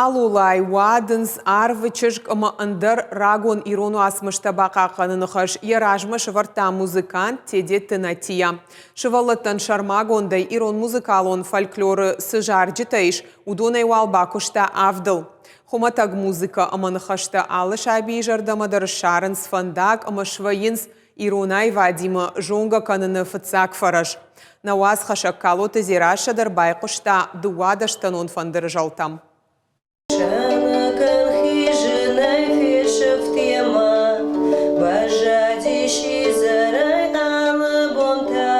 Алолай, уадындз, арвы чызг ӕмӕ ӕндӕр рагон ирон уацмыстӕ бахъахъхъӕныны хӕс йӕ размӕ сӕвӕрдта музыкант Тедеты Натия. Сывӕллӕттӕн сӕрмагондӕй ирон музыкалон фольклоры цы зарджытӕ ис, уыдонӕй уал бакуыста авдыл. Хуымӕтӕг музыкӕ ӕмӕ ныхӕстӕ алы сабийы зӕрдӕмӕ дӕр ссарынц фӕндаг ӕмӕ свӕййынц ирон аивадимӕ зонгӕ кӕныны фыццаг фӕрӕз. Нӕ уацхӕссӕг Калоты Дзерассӕ дӕр байхъуыста дыууадӕстӕнон фӕндыры зӕлтӕм. Сӕныкӕн хизынӕй фесӕфт йӕ мад, баззади сидзӕрӕй алы бонтӕ.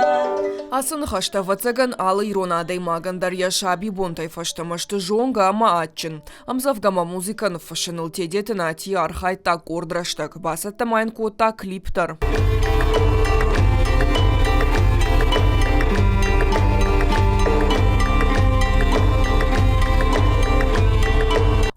Ацы ныхӕстӕ, ӕвӕццӕгӕн, алы ирон адӕймагӕн дӕр йӕ сабибонтӕй фӕстӕмӕ сты зонгӕ ӕмӕ адджын. Ӕмдзӕвгӕмӕ музыкӕ ныффыссыныл Тедеты Нати архайдта къорд рӕстӕг, бацӕттӕ ма йын кодта клип дӕр.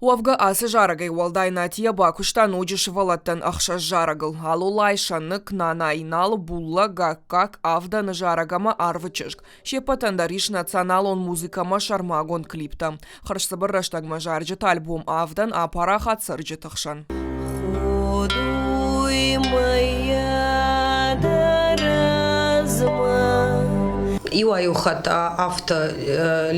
Уӕвгӕ, ацы зарӕгӕй уӕлдай Натия бакуыста ноджы сывӕллӕттӕн ӕхсӕз зарӕгыл: Алолай, Сӕныкк, Нана Инал, Булла, Гаккак, Авдӕны зарӕг ӕмӕ Арвы чызг. Се ппӕтӕн дӕр ис националон музыкӕмӕ сӕрмагонд клиптӕ. Хӕрзцыбыр рӕстӕгмӕ зарджыты альбом «Авдӕн» апарахат цӕрджыты хсӕн. Ходуй моя разма. Иуӕй-иу хатт афтӕ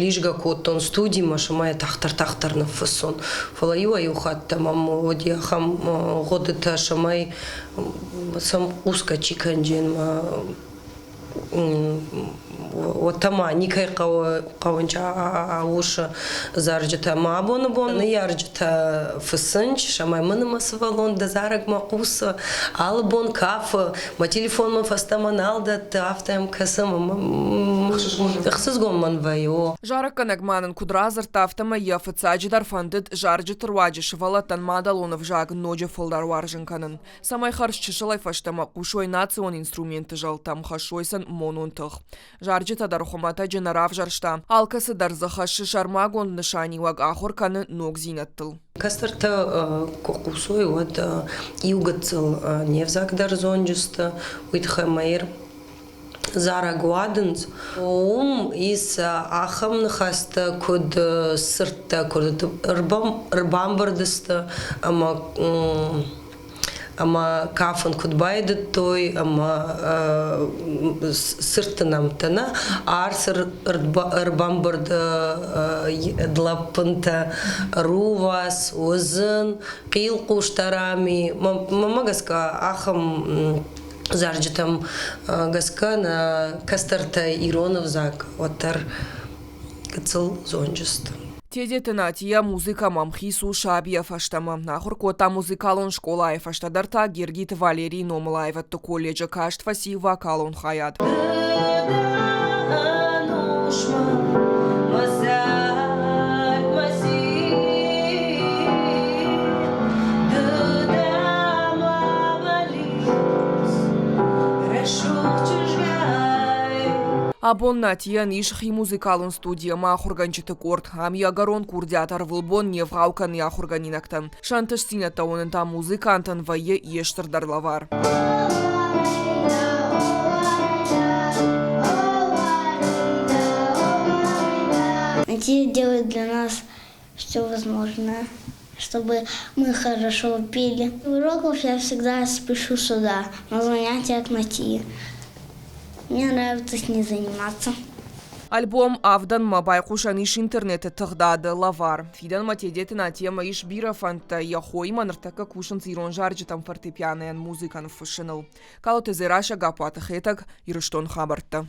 лизгӕ кодтон студимӕ, цӕмӕй тагъддӕр-тагъддӕр ныффыссон. Фӕлӕ иуӕй-иу хатт мӕм уыди ахӕм хъуыдытӕ, цӕмӕй сӕм хъусгӕ чи кӕнджен мӕ уӕдта ма никӕй хъӕуы хъӕуынчы аусы зарджытӕ. Мӕ абоны бон ныййарджытӕ фыссынч, цӕмӕй мын мӕ сывӕллон дӕ зарӕгмӕ хъусы, алы бон кафы, мӕ телефон мын фӕстӕмӕ нал дӕтты, афтӕ йӕм кӕсы ӕхсызгон мӕн вӕййы, о. Зарӕггӕнӕг ма нын куыд радзырдта, афтӕмӕй йӕ фыццаджыдӕр фӕндыд зарджыты руаджы сывӕллӕттӕн мадӕлон ӕвзаг ноджы фылдӕр уарзын кӕнын. цӕмӕй хӕрз чысылӕй фӕстӕмӕ хъусой национ инструментты зӕлтӕм, хӕссой сын монон тых. Зарджытӕ дӕр хуымӕтӕджы нӕ равзӕрста, алкӕцы дӕр дзы хӕссы сӕрмагонд нысаниуӕг, ахуыр кӕны ногдзинӕдтыл. Кӕстӕртӕ куы хъусой, уӕд иу гыццыл не взаг дӕр зонджысты, уый тыххӕй мӕ зарӕг уадындз. Уым ис ахӕм ныхӕстӕ, куыд сырдтӕ, куыд ӕрбамбырд сты ӕмӕ ӕмӕ кафын куыд байдыдтой ӕмӕ сырдты нӕмттӕ нӕ арс ӕрбамбырд лӕппынтӕ рувас, уызын, хъилхъустӕ рами. Мӕнмӕ гӕсгӕ ахӕм зарджытӕм гӕсгӕ нӕ кӕстӕртӕ ирон ӕвзаг уӕддӕр гыццыл зонджысты. Тедеты Натия музыкӕмӕ ӕмхиц у сабийӕ фӕстӕмӕ. Ахуыр кодта музыкалон скъолайы, фӕстӕдӕр та Гергиты Валерийы номыл аивӕдты колледжы каст фӕци вокалон хайад. Абон Натийӕн ис хи музыкалон студи ӕмӕ ахуыргӕнджыты къорд. Ам йӕ ӕгӕрон курдиат ӕрвылбон не вгъау кӕны йӕ ахуыргӕнинӕгтӕн. Сӕ ӕнтыстдзинӕдтӕ уынын та музыкантӕн вӕййы йе стырдӕр лӕвар. Натия делает для нас все возможное, чтобы мы хорошо пели. Уроков я всегда спешу сюда, на занятия к Натии. Мне нравится с ней заниматься. Альбом «Авдӕнмӕ» байхъусӕн ис интернеты тыгъдады лӕвар. Фидӕнмӕ Тедеты Натиямӕ ис бирӕ фӕндтӕ, йӕ хоимӕ ныртӕккӕ кусынц ирон зарджытӕм фортепианойӕн музыкӕ ныффыссыныл. Калоты Дзерассӕ, Гаппуаты Хетӕг, Ирыстон хабӕрттӕ.